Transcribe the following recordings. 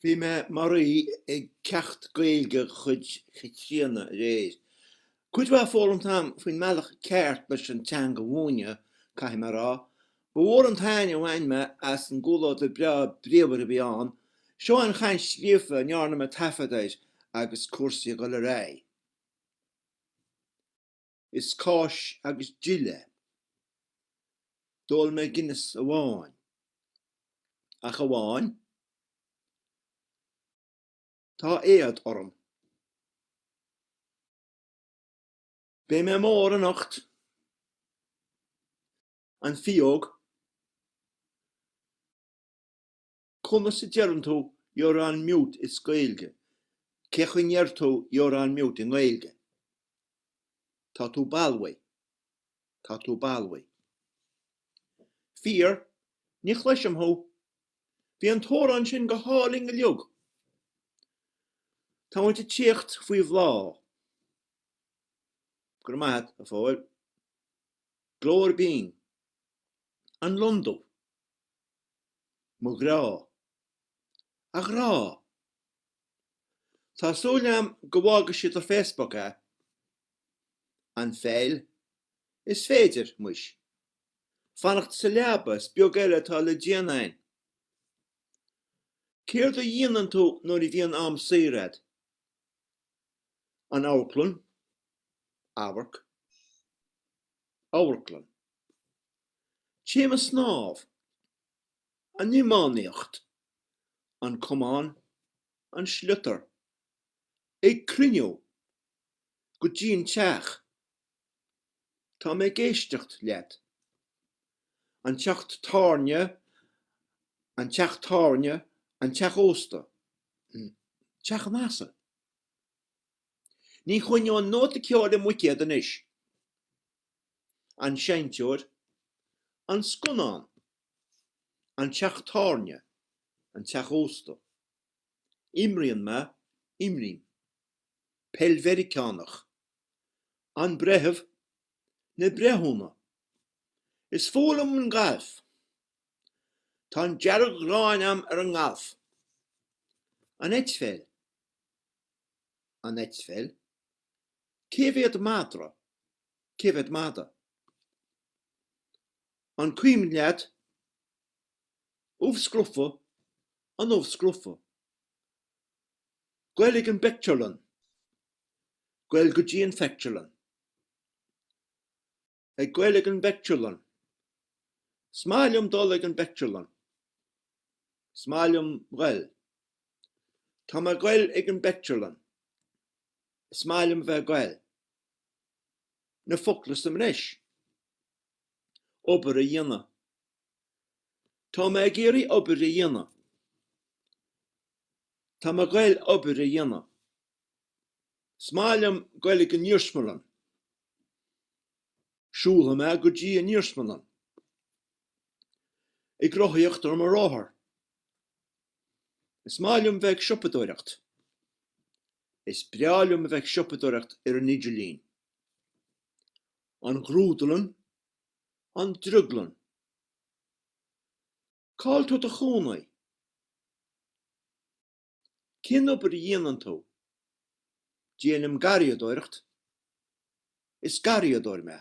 Bhí mé mar aoi ag ceacht Gaeilge de chuid Chaitríona aréir. Cuid mhaith foghlamtha agam faoin mbealach ceart leis an teanga a mhúineadh, caithfidh mé a rá. Ba mhór an taitneamh a bhain mé as an gcomhluadar breá bríomhar a bhí ann. Seo an chaint scríofa a ndearna mé taifead air agus cúrsaí ag dul ar aghaidh. Is cáis agus dil é. D'ól mé Guinness amháin. Ach amháin? Tá éad orm. Beidh mé mór anocht. An phióg. Conas a deireann tú you're on mute as Gaeilge? Cén chaoi a ndeir tú you're on mute i nGaeilge? Tá tú balbh. Tá tú balbh. Fíor, ní chloisim thú. Bhí an t-amhrán sin go hálainn uilig. Tá muid ag tíocht faoi bhláth. Go raibh maith agat, a Phóil. Glór binn. An londubh. Mo ghrá. A ghrá! Tá súil agam go bhfágfaidh siad ar Facebook é. An pheil? Is féidir, muis. Fanacht sa leaba, is beag eile atá le déanamh againn. Céard a dhéanann tú nuair a bhíonn am saor agat? An amharclann. Amharc. Amharclann. Téim ag snámh. An iománaíocht. An camán. An sliotar. Ag cruinniú. Go dtí an teach. Tá mé ag éisteacht leat. An teach tábhairne, an teach tábhairne, an teach ósta. Teach an Asail. Ní choinneoinn nóta ceoil i mbuicéad anois. An seinnteoir, an scannán, an teach tábhairne, an teach ósta. Imríonn mé, imrím. Peil Mheiriceánach. An breitheamh, na breithiúna. Is fuath liom an galf. Tá an dearg-ghráin agam ar an ngalf. An eitpheil. An eitpheil? Cé mhéad madra? Cé mhéad madadh? An cuimhin leat? Ubh scrofa, an ubh scrofa. Goil ag an bpictiúrlann. Goil go dtí an phictiúrlann. Ag goil ag an bpictiúrlann. Is maith liom dul ag an bpictiúrlann. Is maith liom goil. Tá mé ag goil ag an bpictiúrlann. Is maith liom bheith ag goil. Na focla sa mbreis. Obair a dhéanamh. Tá mé ag iarraidh obair a dhéanamh. Tá mé ag goil obair a dhéanamh. Is maith liom goil ag an iarsmalann. Siúlfaidh mé go dtí an iarsmalann. Ag rothaíocht ar mo rothar. Is maith liom bheith ag siopadóireacht. Is breá liom a bheith ag siopadóireacht ar an idirlíon. An ghrúdlann, an drioglann. Cá bhfuil tú i do chónaí? Cén obair a dhéanann tú? Déanaim garraíodóireacht. Is garraíodóir mé.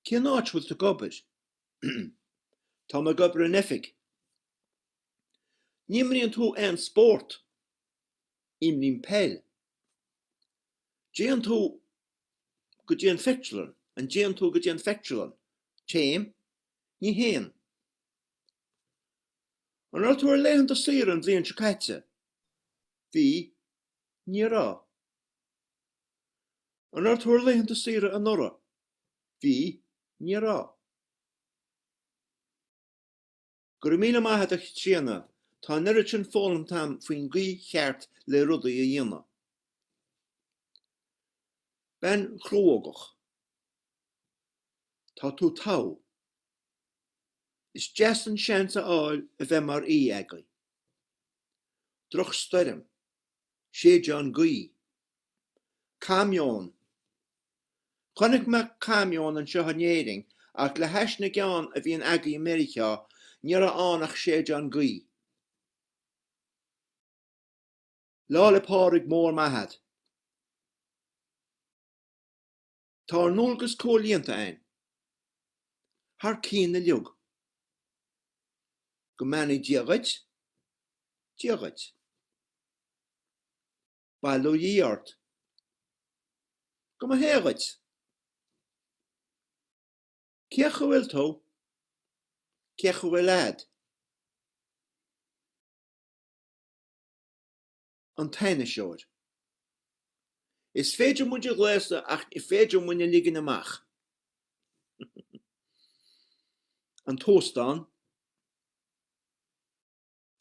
Cén áit a bhfuil tú ag obair? Tá mé ag obair in oifig. An imríonn tú aon spórt? Imrím peil. Dtéann tú go dtí an phictiúrlann? An dtéann tú go dtí an phictiúrlann? Téim. Ní théann. An raibh tú ar laethanta saoire an bhliain seo caite? Bhí. Ní raibh. An raibh tú ar laethanta saoire anuraidh? Bhí. Ní raibh. Go raibh míle maith agat a Chaitríona, tá an oiread sin foghlamtha agam faoin gcaoi cheart le rudaí a dhéanamh. Bean chrúógach. Tá tú togha. Is deas an seans a fháil a bheith mar aoi agaibh. Drochstoirm. Séideán gaoth. Caimión. Chonaic mé caimión anseo in Éirinn ach le hais na gceann a bhíonn agaibh i Meiriceá ní raibh ann ach séideán gaoth. Lá 'le Pádraig mór maith a'd. Tá ár ndualgas comhlíonta a'inn. Thar cionn uilig. Go mbeannaí Dia dhuit, Dia dhuit. Bail ó Dhia ort. Go mba hea dhuit. Cén chaoi a bhfuil tú? Cén chaoi a bhfuil a'd? An t-ainniseoir. Is féidir muid a ghléasadh ach ní féidir muid a ligean amach. An t-óstán.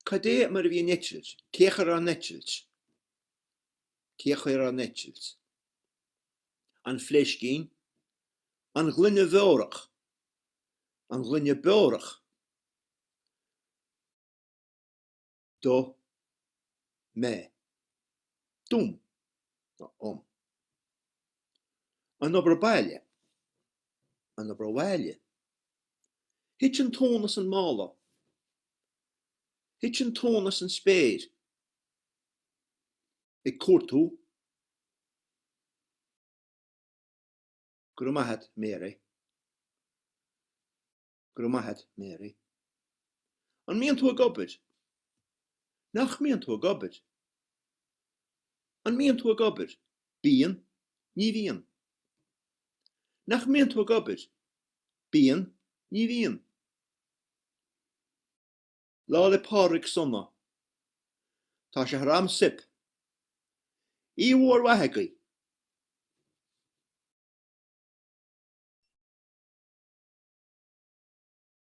Cad é mar a bhí an eitilt? Cén chaoi a raibh an eitilt? Cén chaoi a raibh an eitilt? An fleiscín. An ghloine bheorach. An ghloine beorach. Do. Mé. Dom. Nó dom. An obair baile. An obair bhaile. Thit an tóin as an mála. Thit an tóin as an spéir. Ag cuartú. Go raibh maith a't, Mary. Go raibh maith a't, Mary. An mbíonn tú ag obair? Nach mbíonn tú ag obair? An mbíonn tú ag obair? Bíonn. Ní bhíonn. Nach mbíonn tú ag obair? Bíonn. Ní bhíonn. Lá 'le Pádraig sona. Tá sé thar am soip. Oíche mhór mhaith agaibh.